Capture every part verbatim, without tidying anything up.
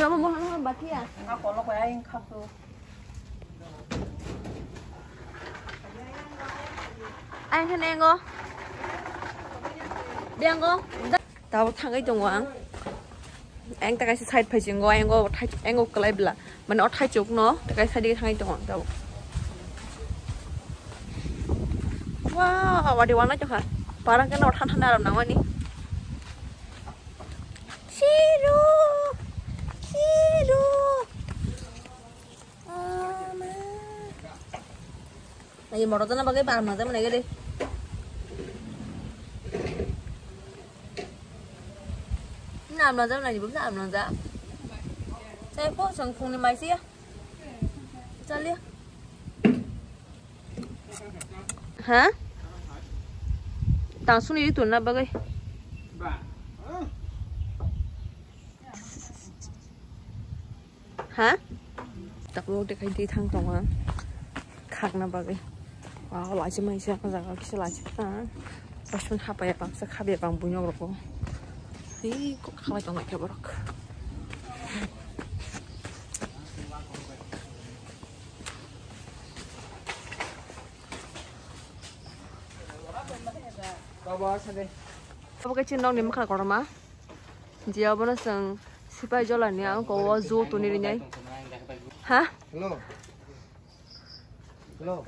Amo mohano batia. Ang khe nengo. Biango. Tabo thangwi tongo ang. Ang ta kaisa side phai chingo, ang o thai, ang o kwlai bla. Mane o thaichuk no, ta kaisa side thangwi tongo ang tabo. Wow, wadi wana chokha. Parang kena o thana thana aram nangmani. Chiru. Chiru. Ama. Lagi motor tana bagai parang nang jaman lagi deh. Nam nang jaman lagi buksa nam nang jaman. Saya po sang phung ni mai sih ya. Chal ya. Ha? Tang suni itu na bagai. Ha? Tabuk dekhai di thang tongo. Khakna bagwi. Wow, lachi maisa jaga kisa lachi ta. Pasun hapaya bangsa khabya bang bunyok roko. Hi kok khalai tongo khe borok. Abo khe chini nokni mwkhang kotorma. Jia bono chwng sipai jolani ang ko o ju tuni rinai. Ha? Hello. Hello.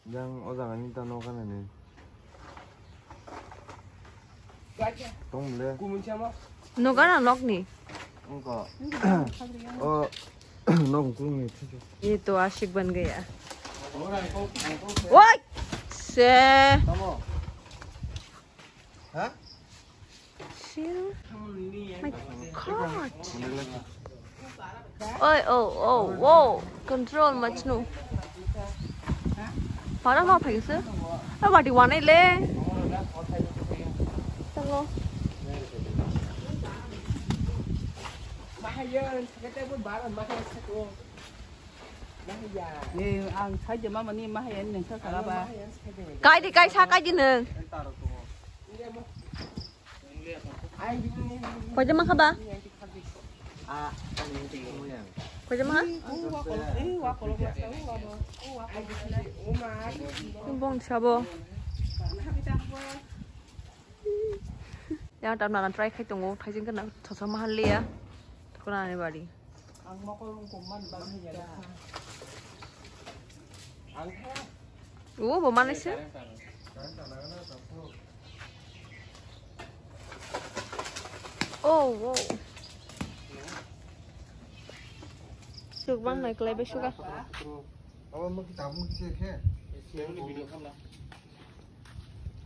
Yang o jaga ni ta nok ani. Tong le. Nogo na nokni? Wngkha. O, nok kulung ni. Ye to ashik ban gaya. Oi! Se. Ha? Shit. My God. Oi, oh, oh, wow. Control, Majnu. Para ma phai se. A bati wanai le. Tango. Ni ang sai de mama ni mahai ani nang sa sala ba. Kai di, kai sa, kai di nang. Koi jama kha ba? Koi jama kha? Bong sabo. Yang tam na try khai tongo, thaijing kana thosa mahal liya. Thokna ani bari. Ang mokol wng kong man ba. Ang kha. O, bo manai se. Oh, wow. Suk bang nai klai bai suga.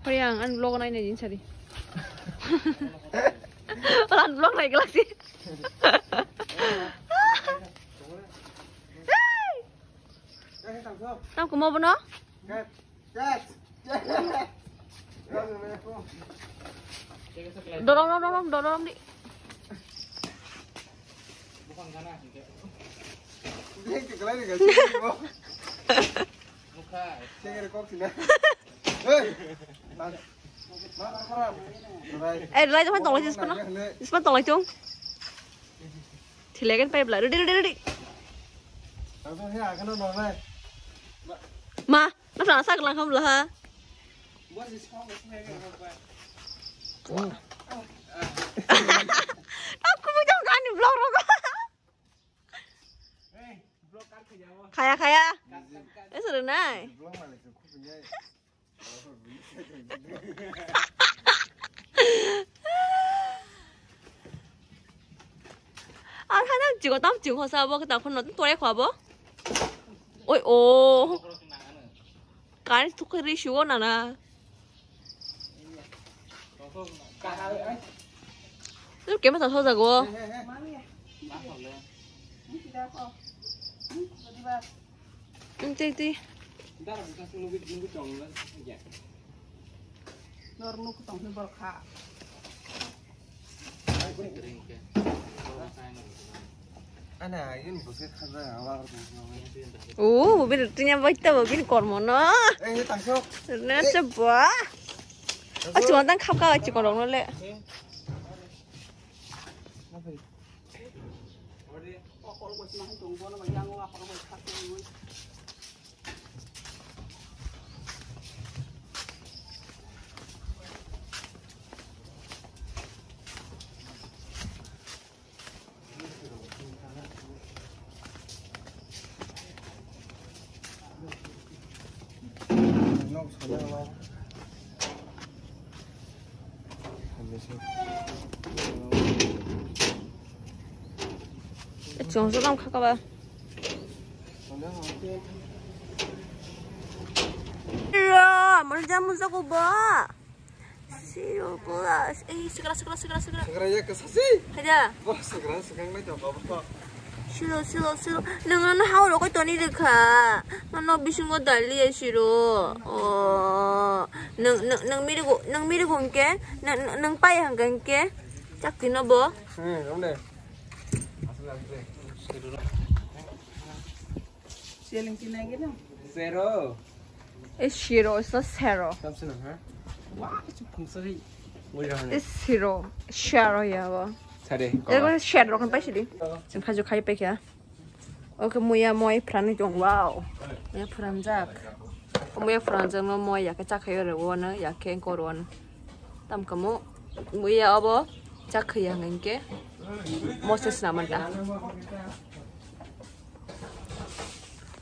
Hori ang, ang vlog nai nai din sari. Ang vlog nai glak si. Tam kumo bono? Dorong, dorong, dorong, dorong di. Eh, lai, lai, lai, tolai, tolai, tolai, tolai. Thileken pai bla, ready, ready, ready. Ma, na sa sa lang kam bla ha. Aku mau jauh kan di vlog rok. Kaya, kaya. Eh, seru nai. Ar hana chingo tam chingo sa bo kita khun not tore khwa bo. Oi o. Kani thukri shugo nana. Lu kema ta thoja go. Tei tei. Nor nuk tong ni bor kha. Ana, yun bose khaja, awa. Oh, bini tinya baita bo bini kormo no. Eh, tangsok. Na se ba. Achu antang khap ka achu korong no le. Chong sa kam kha ka ba. Iya, mana jamu sa ko ba. Siro plus. Eh, segra, segra, segra, segra. Segra ya ke sasi. Khaja. Wah, segra, segra nai jawab apa? Siro, siro, siro. Nang ano hao rokoi toni dekha. Ano bisingo dali ya siro. Oh. Nang, nang, nang miri go, nang miri go ke. Nang, nang, nang pai hang ke. Chak tino bo. Hmm, kamu deh. Zero. It's zero, it's not zero. Tamsino, ha? Wah, itu pungsari. It's zero. Zero ya bo. Sare. Ego zero kan paisi di. Sing khaju khai pe kya? Okay, muya moi pran ni jong, wow. Muya pran jak. Muya pran jak no moi ya ke chak khayo re wo no ya ke ko ro no. Tam kamo muya obo chak khaya ngai ke. Moses na manta.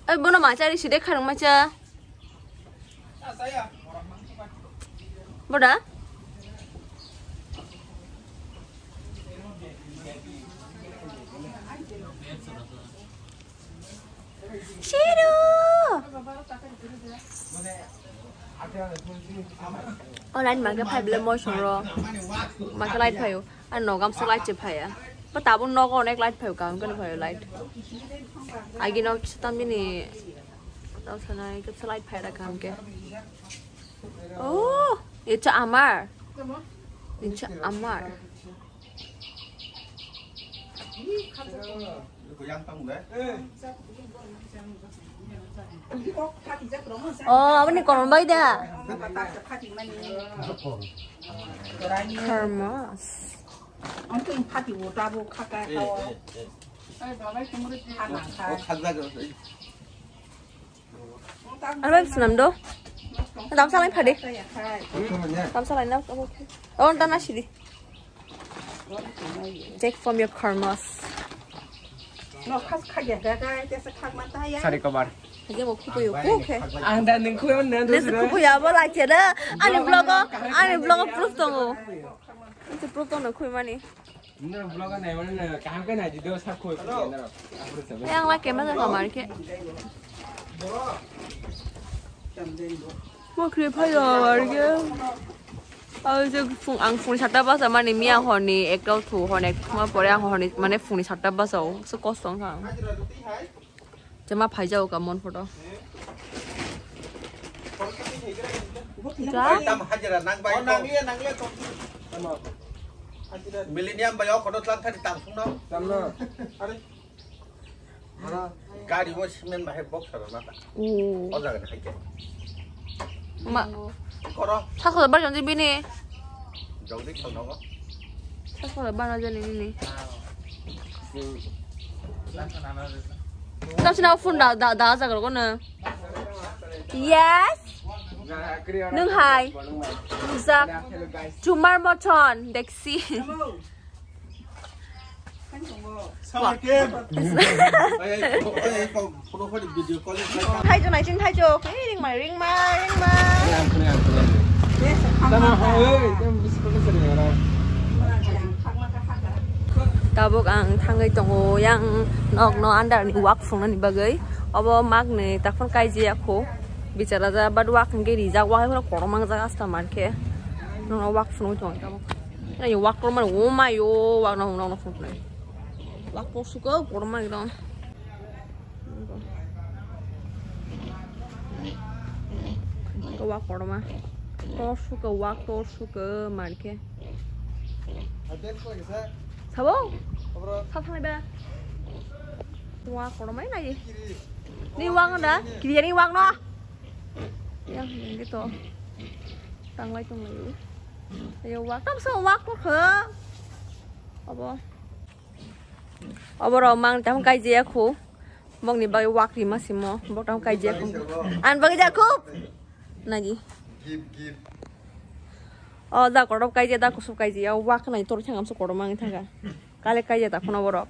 Oi, bono machari side kharang macha. Boda? Shiru! O light mage phai bele moi songro. Mage light phaio. Ar nogam se light se phaiya. Ba tabuk nogo onek light phaio, kaham khe no phaio light. Agi no kisa tam bini tau sanai kisa light phai da kaham khe. Oh, itu amar. Itu amar. Oh, aboni koron bai da. Thermos. Ano bai snam do? Dam salai phadi. Dam salai na. Oh, ta na sidi. Take from your karmas. Sari kobar. Hake bo khupui o, kuk he. Ang da nung khupui o, nung Nese khupui abo lai chera. Ani vlog o, ani vlog o proof tongo. Nese proof tongo khupui mani. Nung vlog o nai mani na, kaham khe nai di do, sa khupui khupui na. Apro sa. Yang la kema sa kamar ke. Mo khri phai do ar ke. Ang je phung, ang phung sata basa mani miya honi ekta thu hon ek ma pore ang honi mane phung sata basa o. So kostong kha. Chama phaijao ka mon photo. Ja? Tam hajira nang bai. Oh, nang liya, nang liya, tong. Millennium bai o khoto tlang thari tam sung no. Tam no. Are. Gari o cement bai box sara na ta. Oh. O jaga ni haike. Ma. Koro. Sakho bar jonji bini. Jodi khangnago. Sakho bar na jani bini. Tapsina phone da, da, da jaga ko na. Yes. Nung hai. Zak. Tumar moton deksi. Thaijo nai chini thaijo. Ei, ring mai, ring mai, ring mai. Tabuk ang thangwi tongo yang nokno under ni wak phungnani bagwi. Obo mak ni takhon kaijia kho. Bichara ja bad wak hwnkhe rijak, wak hai phano kotorma wngjak asta mankhe. Nokno wak phunwi tongo tabuk. Ani wak kotorma, oh my, oh, wak no, no, no, phungnai. Wak to suka kotorma ekdom. Ko wak kotorma. To suka, wak to suka mankhe. Sabo? Sa thanglai ba? Wak kotorma nai. Ni wak no da? Kiri ni wak no? Ya, ini to. Tanglai tonglai. Ayo wak tam so wak ko khe. Abo. Abo rok mang tam kaijia khu. Bokni bagwi wak rima simo. Bok tam kaijia khu. An bagwi ja khu. Nagi. Give, give. O da kotor kaijia, da kusuk kaijia. Wak nai tor thangam so kotor mang thanga. Kale kaijia ta khono borok.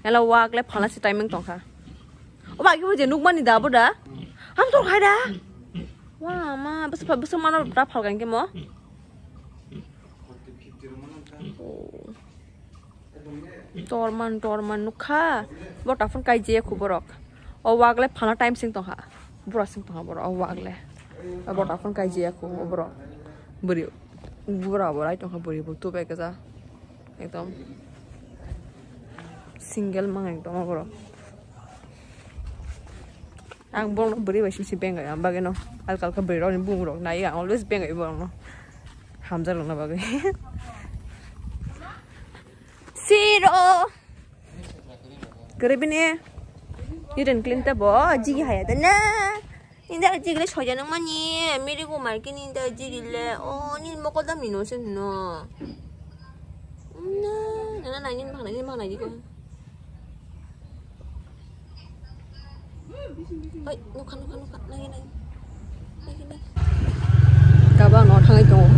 Ela wak le phala si timing tongkha. O ba ki je nukmani da bo da. Ham tor khai da. Wa ma bus bus mano da phal kan ke mo. Oh. Torman, torman nukha. Bo taphun kaijia khu borok. O wak le phala time sing tongkha. Bura sing tongkha borok o wak le. O bo taphun kaijia khu borok. Buri bura bo rai tongkha buri bo tubai kaja. Ekdom single mang ekdom borok. Ang borokno bwrwi bai simi se bengai, ang bagwi no alka alka bwrwi rokni bumung rok nai, ang always bengai borokno hamjak rokna bagwi. Siro. Kwrwi bini. Neat and clean ta bo, jigi haya ta na. Ninda jigi le soja nang mani, miri ko mar ke ninda jigi le. O, ni moko da mino se no. Na, na, na, ni bang, ni bang, ni ko. Oi, nukha, nukha, nukha, nagi, nagi. Nagi, nagi. Tabang no thangwi tongo.